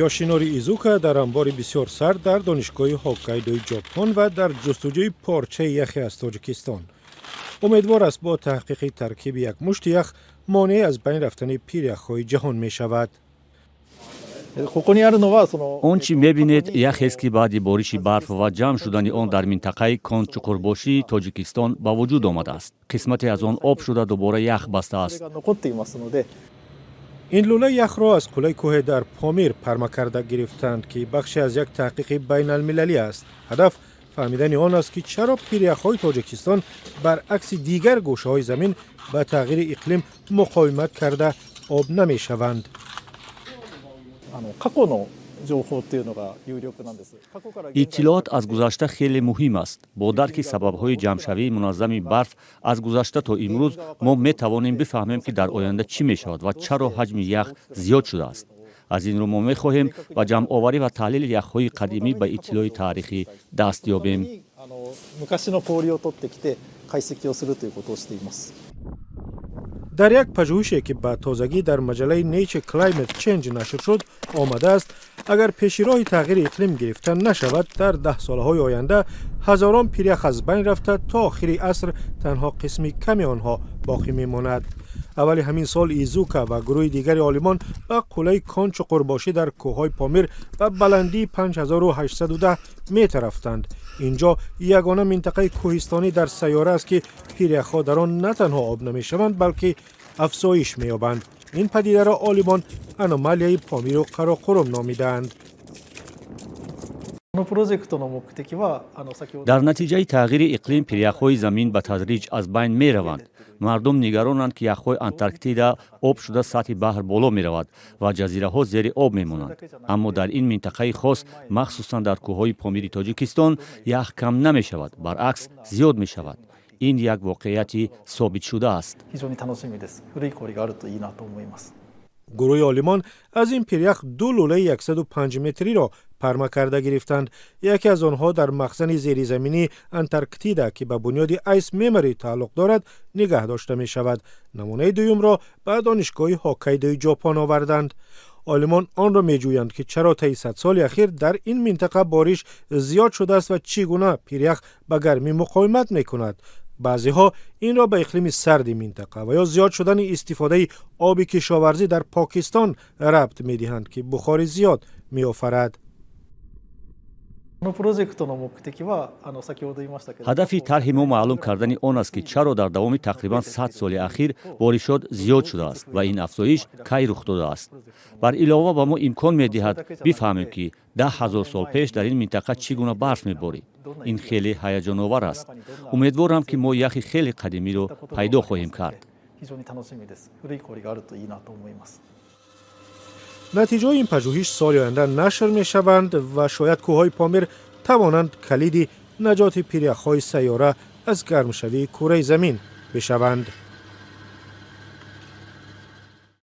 Ёшинори Изука дар анбори бисёр сард дар Донишгоҳи Ҳоккайдои Ҷопон ва дар ҷустуҷӯи порчаи яхе аз Тоҷикистон. Умедвор аст, бо таҳқиқи таркиби як мушти ях монеъ аз байн рафтани пиряхҳои ҷаҳон мешавад. Он чӣ мебинед, яхест, ки баъди бориши барф ва ҷамъ шудани он дар минтақаи Кончуқурбошии Тоҷикистон ба вуҷуд омадааст. Қисмате аз он об шуда, дубора ях бастааст. Ин лӯлаи яхро аз қуллаи кӯҳе дар Помир парма карда гирифтанд, ки бахше аз як таҳқиқи байналмилалӣ аст. Ҳадаф фаҳмидани он аст, ки чаро пиряхҳои Тоҷикистон баръакси дигар гӯшаҳои замин ба тағйири иқлим муқовимат карда, об намешаванд. Иттилоот аз гузашта хеле муҳим аст. Бо дарки сабабҳои ҷамъшавии муназзами барф аз гузашта то имрӯз мо метавонем бифаҳмем, ки дар оянда чӣ мешавад ва чаро ҳаҷми ях зиёд шудааст. Аз ин рӯ мо мехоҳем ба ҷамъоварӣ ва таҳлили яхҳои қадимӣ ба иттилои таърихӣ даст ёбем. Дар як пажӯҳише, ки ба тозагӣ дар маҷаллаи Nature Climate Change нашр шуд, омадааст, агар пеши роҳи тағйири иқлим гирифта нашавад, дар 10 солаҳои оянда ҳазорон пирях аз байн рафта, то охири аср танҳо қисми ками онҳо боқӣ мемонад. Аввали ҳамин сол Изука ва гурӯҳи дигари олимон ба қуллаи Кончуқурбошӣ дар кӯҳҳои Помир ба баландии 5810 метр рафтанд. Ин ҷо ягона минтақаи кӯҳистонӣ дар сайёра аст, ки пиряхҳо дар он на танҳо об намешаванд, балки афзоиш меёбанд. Ин падидаро олимон аномалияи Помиру Қароқурум номидаанд. Дар натиҷаи тағйири иқлим пиряхҳои замин ба тадриҷ аз байн мераванд. Мардум нигаронанд, ки яхҳои Антарктида об шуда, сатҳи баҳр боло меравад ва ҷазираҳо зери об мемонанд. Аммо дар ин минтақаи хос, махсусан дар кӯҳҳои Помири Тоҷикистон, ях кам намешавад, баръакс, зиёд мешавад. Ин як воқеияти собитшуда аст. Гурӯҳи олимон аз ин пирях ду лӯлаи 105 метриро парма карда гирифтанд. Яке аз онҳо дар махзани зеризаминии Антарктида, ки ба бунёди Ice Memory тааллуқ дорад, нигаҳ дошта мешавад. Намунаи дуюмро ба Донишгоҳи Ҳокайдои Ҷопон оварданд. Олимон онро меҷӯянд, ки чаро таи 100 соли ахир дар ин минтақа бориш зиёд шудааст ва чӣ гуна пирях ба гармӣ муқовимат мекунад. Баъзеҳо инро ба иқлими сарди минтақа ва ё зиёд шудани истифодаи оби кишоварзӣ дар Покистон рабт медиҳанд, ки бухори зиёд меофарад. Ҳадафи тарҳи мо маълум кардани он аст, ки чаро дар давоми тақрибан 100 соли ахир боришот зиёд шудааст ва ин афзоиш кай рух додааст. Бар илова, ба мо имкон медиҳад бифаҳмем, ки 10 000 сол пеш дар ин минтақа чӣ гуна барф меборид. Ин хеле ҳаяҷоновар аст. Умедворам, ки мо яхи хеле қадимиро пайдо хоҳем кард. Натиҷаҳои ин пажӯҳиш соли оянда нашр мешаванд ва шояд кӯҳҳои Помир тавонанд калиди наҷоти пиряхҳои сайёра аз гармшавии кураи замин бишаванд.